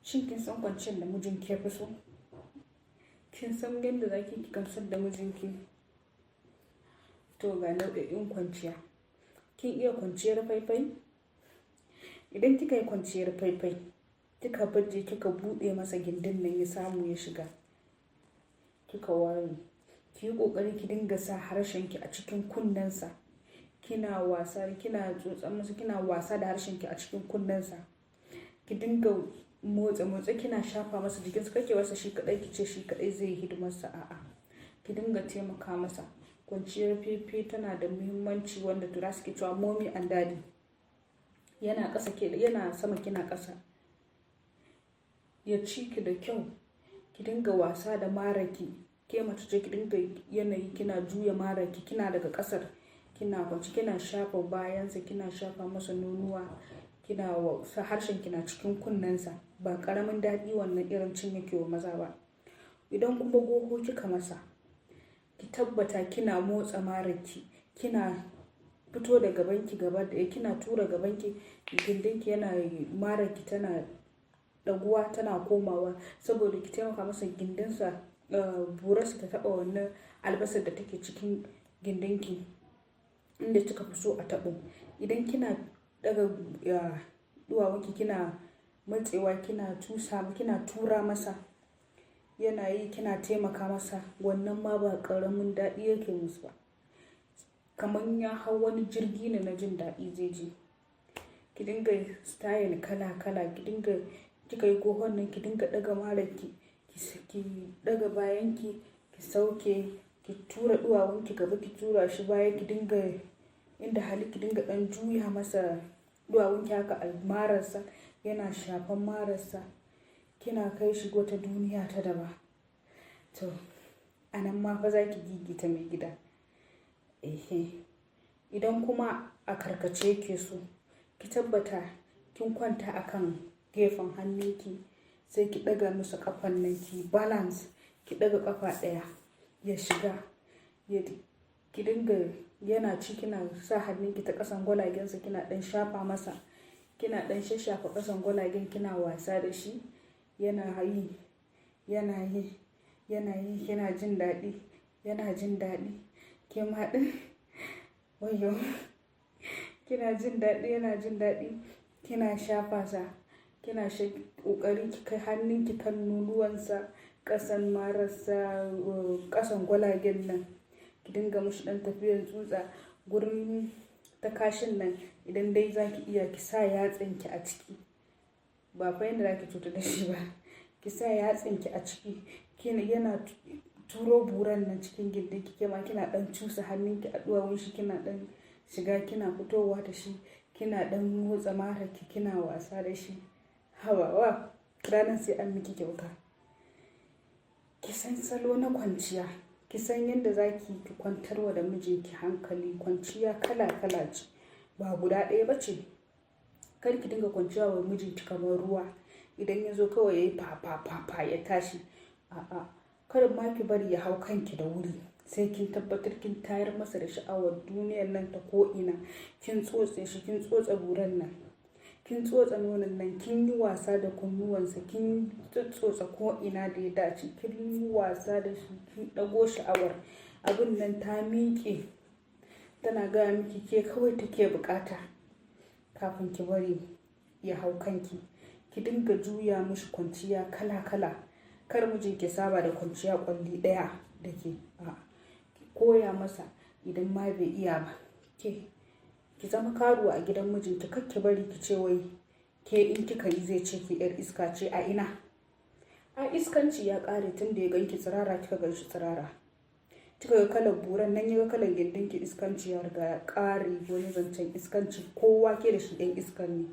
Shin kin san kwanciyar da mijinki ya fi so? Kin san yadda za ki gamsar da mijinki? To ga nau'o'in kwanciya. Kin iya kwanciyar faifai? Idan kika yi kwanciyar faifai, kika baje kika buɗe masa gindin nan ya samu ya shiga, kika ware. Ki yi ƙoƙari ki dinga sa harshenki a cikin kunnensa. Kina wasa, kina tsotsa masa, kina wasa da harshenki a cikin kunnensa. Ki dinga motsa motsa kina shafa masa jikinsa. Kar ki barsa shi kaɗai, ki ce shi kaɗai zai yi hidimarsa. A'a, ki dinga taimaka masa. Kwanciyar faifai tana da muhimmanci wanda turawa suke cewa mommy and daddy. Yana ƙasa ke, yana sama kina ƙasa. Ya ci ki da kyau. Ki dinga wasa da mararki. Ke mace ce, ki dinga yanayi kina juya mararki, kina daga ƙasar, kina kwance kina shafa bayansa, kina shafa masa nonuwa, kina sa harshenki na cikin kunnensa. Ba ƙaramin daɗi wannan irin cin yake wa maza ba. Idan kuma goho kika masa, ki tabbata kina motsa mararki, kina fito da gabanki gaba ɗaya, kina tura gabanki, gindinki yana mararki tana ɗaguwa tana komawa saboda ki taimaka masa gindinsa, burarsa ta taɓa wannan albasar da take cikin gindinki inda kika fi so a taɓo. Idan kina ɗaga ɗuwawunki kina matsewa, kina tusa, kina tura masa, yana yi kina taimaka masa, wannan ma ba ƙaramin daɗi yake musu ba. Kaman ya hau wani jirgi ne na jin daɗi zai je. Ki dinga style kala kala, ki dinga kika yi gohon nan ki dinga ɗaga mararki, ki ɗaga bayanki, ki sauke, ki tura ɗuwawunki gaba, ki tura shi baya, ki dinga inda hali ki dinga ɗan juya masa ɗuwawunki haka a mararsa, yana shafan mararsa. Kina kai shi wata duniya ta daban. To, a nan ma fa za ki gigita maigida. Ehe. Idan kuma a karkace yake so, ki tabbata kin kwanta a kan gefen hannunki, sai ki ɗaga masa ƙafan nan ki balance, ki ɗaga ƙafa ɗaya ya shiga. Ki dinga yana ci kina sa hannunki ta ƙasan gwalagensa kina ɗan shafa masa. Kina ɗan shashafa ƙasan gwalagen kina wasa da shi. Yana yi, yana yi, yana yi kina jin daɗi, yana jin daɗi. Ke ma ɗin wayyo! Kina jin daɗi, yana jin daɗi. Kina shafa sa, kina ƙoƙari ki kai hannunki kan nonuwansa, ƙasan mararsa, ƙasan gwalagen nan. Ki dinga mashi ɗan tafiyar tsutsa gurin takashin nan. Idan dai za ki iya ki sa yatsanki a ciki. Ba fa yanda za ki cutar da shi ba. Ki sa yatsanki a ciki. Kina yana turo buran nan cikin gindinki, kema kina ɗan cusa hannunki a ɗuwawunshi, kina ɗan shiga kina fitowa da shi. Kina ɗan motsa mararki kina wasa da shi. Haba wa! Ranar sai an miki kyauta. Ki san salo na kwanciya. Ki san yadda za ki kwantar wa da mijinki hankali. Kwanciya kala kala ce, ba guda ɗaya ba ce. Kar ki dinga kwanciya wa mijinki kamar ruwa. Idan ya zo kawai yayi fa fa fa fa ya tashi. A'a, kar ma ki bari ya hau kanki da wuri. Sai kin tabbatar kin tayar masa da sha'awar duniyar nan ta ko'ina. Kin tsotse shi, kin tsotse buran nan, kin tsotse nonon nan, kin yi wasa da kunnuwansa, kin tsotse ko'ina da ya dace. Kin yi wasa da shi, kin ɗago sha'awar. Abun nan ta miƙe, tana gaya miki ke kawai take bukata kafin ki bari ya hau kanki. Ki dinga juya mashi kwanciya kala kala. Kar mijinki ya saba da kwanciya ƙwalli ɗaya da ke. A'a, ki koya masa idan ma bai iya ba. Ke, ki zama karuwa a gidan mijinki. Kar ki bari ki ce wai ke in kika yi zai ce ki 'yar iska ce a ina. A iskanci ya ƙare tun da ya ganki tsirara kika gan shi tsirara. Kika ga kalar buran nan, ya ga kalar gindinki, iskanci ya riga ya ƙare. Wani zancen iskanci, kowa ke da shi ɗan iskan ne.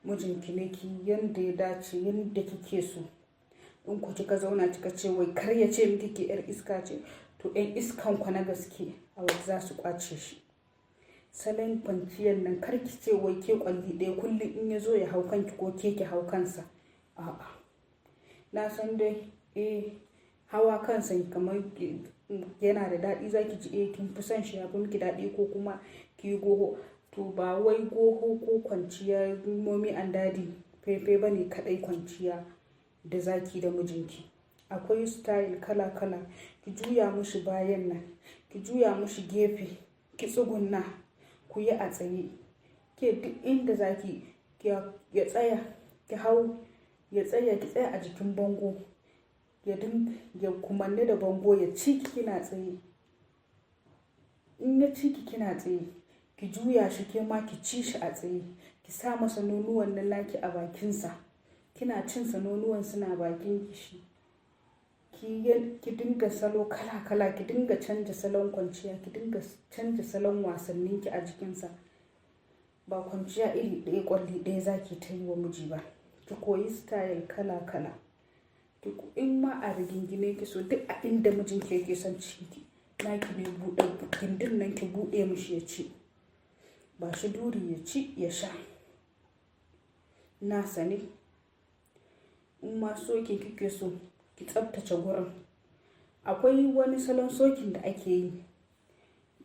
Mijinki ne, ki yanda ya dace, yanda kike so. In ku kika zauna kika ce wai kar ya ce miki ke 'yar iska ce, to 'yan iskan ku na gaske a waje za su ƙwace shi. Salon kwanciyar nan, kar ki ce wai ke ƙwalli ɗaya kullum in ya zo ya hau kanki ko ke ki hau kansa. A'a. Na san dai, eh, hawa kansa kamar yana da daɗi. Za ki ji eh kin fi son shi, ya fi miki daɗi, ko kuma ki yi goho. To ba wai goho ko kwanciyar mommy and daddy faifai ba ne kaɗai kwanciya. da zaki da mijinki. Akwai style kala kala. Ki juya mishi bayan nan, ki juya mishi gefe, ki tsugunna, ku yi a tsaye. Ke duk inda zaki ya tsaya, ki hau ya tsaya, ki tsaya a jikin bango. Ya dinga ya kumanne da bango ya ci ki kina tsaye. In ya ci ki kina tsaye, ki juya shi ke ma ki ci shi a tsaye. Ki sa masa nonuwan nan naki a bakinsa. Kina cin sa nonuwan suna bakin shi. Ki dinga salo kala kala, ki dinga canja salon kwanciya, ki dinga canja salon wasannin ki a jikinsa. Ba kwanciya iri ɗaya ƙwalli ɗaya zaki ta yi wa miji ba. Ki koyi style kala kala. In ma a rigingine ki so duk a inda mijinki yake son cinki, naki ne buɗe gindin nan ki buɗe mishi ya ci. Ba shi duri ya ci ya sha. Nasa ne. In ma sokin kike so, ki tsaftace gurin. Akwai wani salon sokin da ake yi.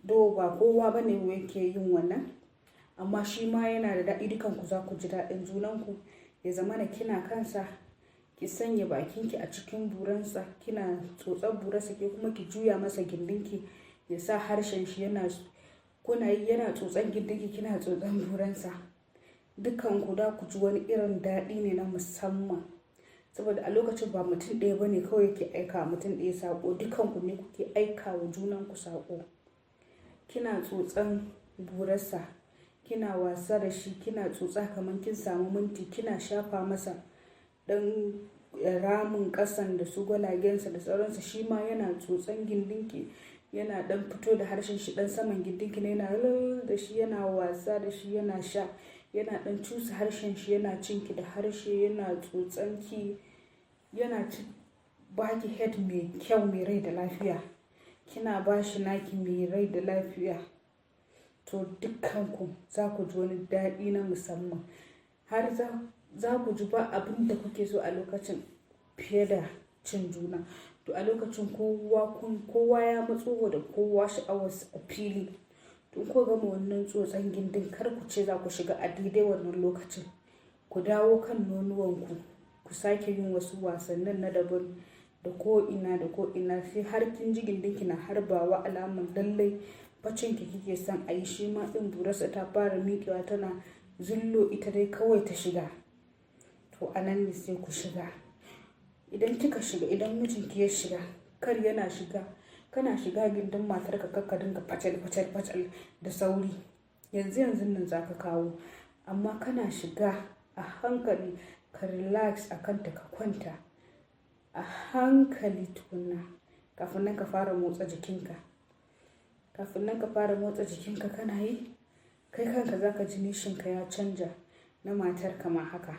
Though ba kowa bane yake yin wannan. Amma shi ma yana da daɗi. Dukanku za ku ji daɗin junanku. Ya zama na kina kansa, ki sanya bakinki a cikin buransa, kina tsotsar burarsa, ke kuma ki juya masa gindinki, ya sa harshen shi yana kuna yi yana tsotsan gindinki, kina tsotsan buransa. Dukkanku za ku ji wani irin daɗi ne na musamman. Saboda a lokacin ba mutum ɗaya bane kawai yake aika wa mutum ɗaya saƙo. Dukkanku ne kuke aika wa junanku saƙo. Kina tsotsan burarsa, kina wasa da shi, kina tsotsa kamar kin samu minti, kina shafa masa ɗan ramin ƙasan da su gwalagensa da sauransa. Shi ma yana tsotsan gindinki, yana ɗan fito da harshen shi ɗan saman gindinki ne yana da shi, yana wasa da shi, yana sha, yana ɗan cusa harshen shi, yana cinki da harshe, yana tsotsanki, yana ci baki head mai kyau, mai rai da lafiya. Kina bashi naki mai rai da lafiya. To, dukkanku za ku ji wani daɗi na musamman. Har za ku ji ba abin da kuke so a lokacin fiye da cin juna. To, a lokacin kowa ya matso da kowa sha'awarsa a fili. To, in kuka gama wannan tsotsan gindin, kar ku ce za ku shiga a daidai wannan lokacin. Ku dawo kan nonuwanku, ku sake yin wasu wasannin na daban da ko'ina da ko'ina, sai har kin ji gindinki na harbawa alamar lallai bacinki kike son a yi. Shi ma ɗin burarsa ta fara miƙewa tana zullo ita dai kawai ta shiga. To, a nan ne sai ku shiga. Idan kika shiga, idan mijinki ya shiga, kar yana shiga, kana shiga gindin matarka kar ka dinga facal facal facal da sauri. Yanzu yanzun nan za ka kawo. Amma kana shiga a hankali, ka relax a kanta, ka kwanta a hankali tukuna kafin nan ka fara motsa jikinka. Kafin nan ka fara motsa jikinka kana yi, kai kanka za ka ji nishinka ya canja, na matarka ma haka.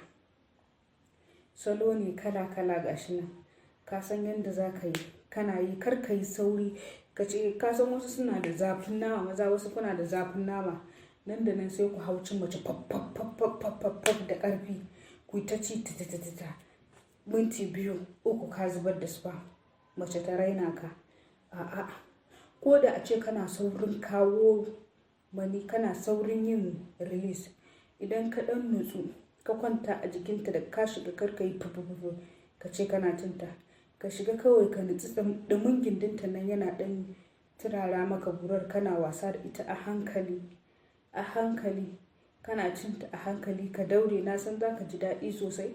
Salo ne kala kala gashi nan. Ka san yadda za ka yi, kana yi kar ka yi sauri. Ka ce ka san wasu suna da zafin nama, maza wasu kuna da zafin nama. Nan da nan sai ku hau cin mace faf faf faf faf faf faf faf da ƙarfi. Ku yi ta ci ta ta ta ta. Minti 2, 3 ka zubar da sperm. Mace ta raina ka. A'a. Ko da ace kana saurin kawo mani, kana saurin yin release. Idan ka ɗan nutsu, ka kwanta a jikinta da ka shiga, kar ka yi fufufufu ka ce kana cin ta. Ka shiga kawai ka nutsu, ɗumin gindinta nan yana ɗan turara maka burar, kana wasa da ita a hankali, a hankali. Kana cin ta a hankali, ka daure, na san za ka ji daɗi sosai.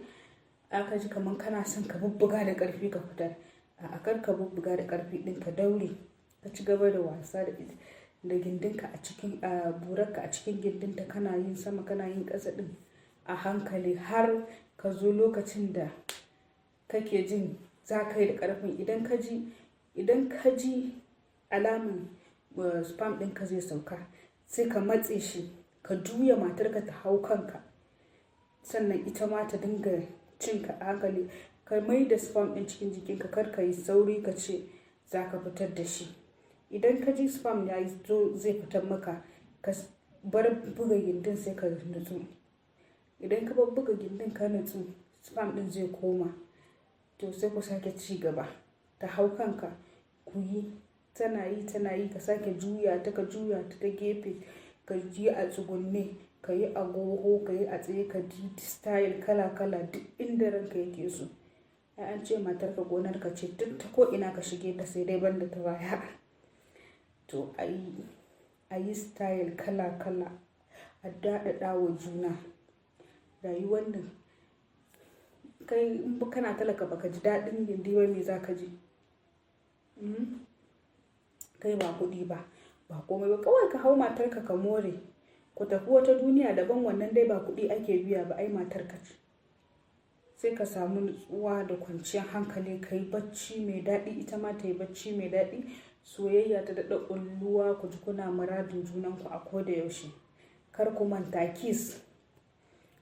Aka ji kaman kana son ka bubbuga da ƙarfi ka fitar. A'a, kar ka bubbuga da ƙarfi ɗin, ka daure. Ka ci gaba da wasa da ita, da gindinka a cikin, a burarka a cikin gindinta, kana yin sama kana yin ƙasa ɗin a hankali har ka zo lokacin da kake jin za ka yi da ƙarfin. Idan ka ji alamun sperm ɗinka zai sauka, sai ka matse shi, ka juya matarka ta hau kanka. Sannan ita ma ta dinga cin ka a hankali. Ka mai da sperm ɗin cikin jikinka, kar ka yi sauri ka ce za ka fitar da shi. Idan ka ji sperm ya zo zai fitar maka, ka bar buga gindin sai ka nutsu. Idan ka bar buga gindin ka nutsu, sperm ɗin zai koma. To, sai ku sake ci gaba. Ta hau kanka ku yi, tana yi tana yi, ka sake juya ta, ka juya ta ta gefe, ka yi a tsugunne, ka yi a goho, ka yi a tsaye, ka ji style kala kala duk inda ranka yake so. Ai an ce matarka gonarka ce, duk ta ko ina ka shige ta sai dai banda ta baya. To a yi style kala kala, a daɗaɗa wa juna. Rayuwar nan kai in kana talaka ba ka ji daɗin gindi ba, me za ka ji? Kai ba kuɗi ba, ba komai ba, kawai ka hau matarka ka more. Ku tafi wata duniya daban. Wannan dai ba kuɗi ake biya ba, ai matarka ce. Sai ka samu nutsuwa da kwanciyar hankali, ka yi bacci mai daɗi, ita ma ta yi bacci mai daɗi. Soyayya ta daɗa ƙulluwa, ku ji kuna muradin junanku a ko da yaushe. Kar ku manta kiss.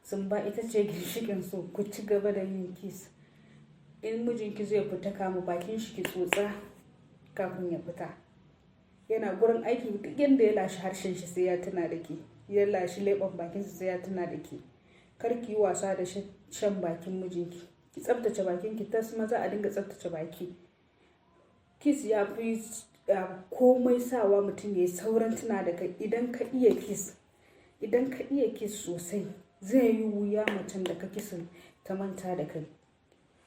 Sumba ita ce ginshiƙin so. Ku ci gaba da yin kiss. In mijinki zai fita, kama bakin shi ki tsotsa kafin ya fita. Yana gurin aiki, duk yanda ya lashe harshen shi sai ya tuna da ke. Ya lashe leɓen bakinsa sai ya tuna da ke. Kar ki yi wasa da shan bakin mijinki. Ki tsaftace bakinki tas. Maza, a dinga tsaftace baki. Kiss ya fi komai sawa mutum ya yi saurin tuna da kai. Idan ka iya kiss, idan ka iya kiss sosai, zai yi wuya macen da ka kissing ta manta da kai.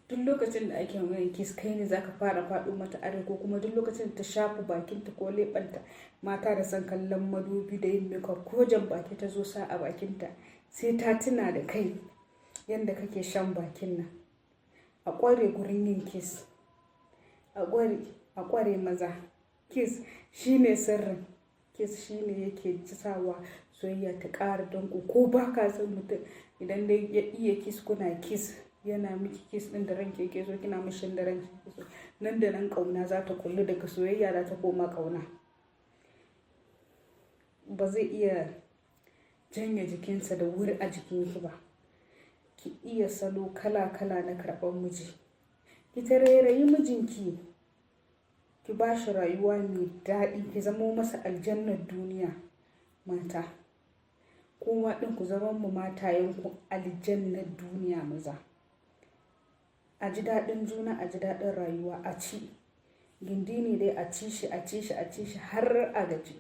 Duk lokacin da ake maganar kiss, kai ne zaka fara faɗo mata a rai, ko kuma duk lokacin da ta shafa bakinta ko leɓenta. Mata da son kallon madubi da yin makeup, ko jan baki ta zo sa a bakinta, sai ta tuna da kai yanda kake shan bakin nan. A ƙware gurin yin kiss. A ƙware, a ƙware maza. Kiss shine sirrin. Kiss shine yake sawa soyayya ta ƙara danƙo. Ko ba ka son mutum, idan dai ya iya kiss, kuna kiss, yana miki kiss ɗin da ranki yake so, kina mishi da ranki yake so, nan da nan ƙauna za ta kullu, daga soyayya za ta koma ƙauna. Ba zai iya janye jikinsa da wuri a jikinki ba. Ki iya salo kala kala na karɓar miji. Ki tarairayi mijinki, ki ba shi rayuwa mai daɗi, ki zamo masa aljannar duniya. Mata, kuma ɗin ku zama mu matayenku aljannar duniya maza. A ji daɗin juna, a ji daɗin rayuwa, a ci. Gindi ne dai a ci shi, a ci shi, a ci shi har a gaji.